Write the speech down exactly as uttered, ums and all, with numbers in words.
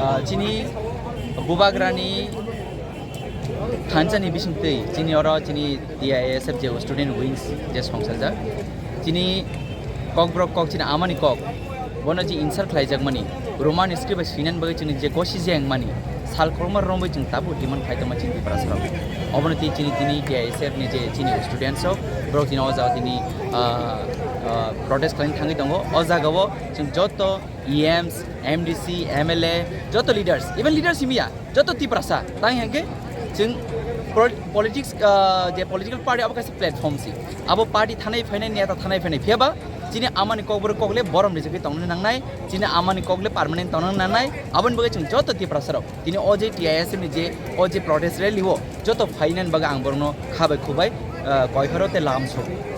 Ah, chini bubagrani thansa ni bising twi chini oro chini T I S F je student wings je songsaljak, chini kokborok kok, chini amani kok, bono je insult khlaijakmani, Roman script bai swinani bagwi chini je gosi jengmani sal kwbangma romwi chwng tabuk demand khai tongma chini Tiprasarok. Obono twi chini tini T I S F ni je chini students rok, borok tini o jaga tini, ah, ah, protest khlaina thangwi tongo. O jaga o chwng joto E Ms, M D C, M L A, joto leaders, even leaders himya, joto Tiprasa tang hingke chwng pro-, politics, ah, je political party abo kaisa platform si. Abo party thanai phainai, neta thanai phainai, phiyaba chini amani kokborok kokle borom rijagwi tongnani nangnai, chini amani kokle permanent tongnani nangnai, aboni bagwi chwng joto Tiprasarok tini o je T I S F ni je o je protest rally o joto phainani bagwi ang borokno kha bai khu bai, ah, koithoro tei lam sok.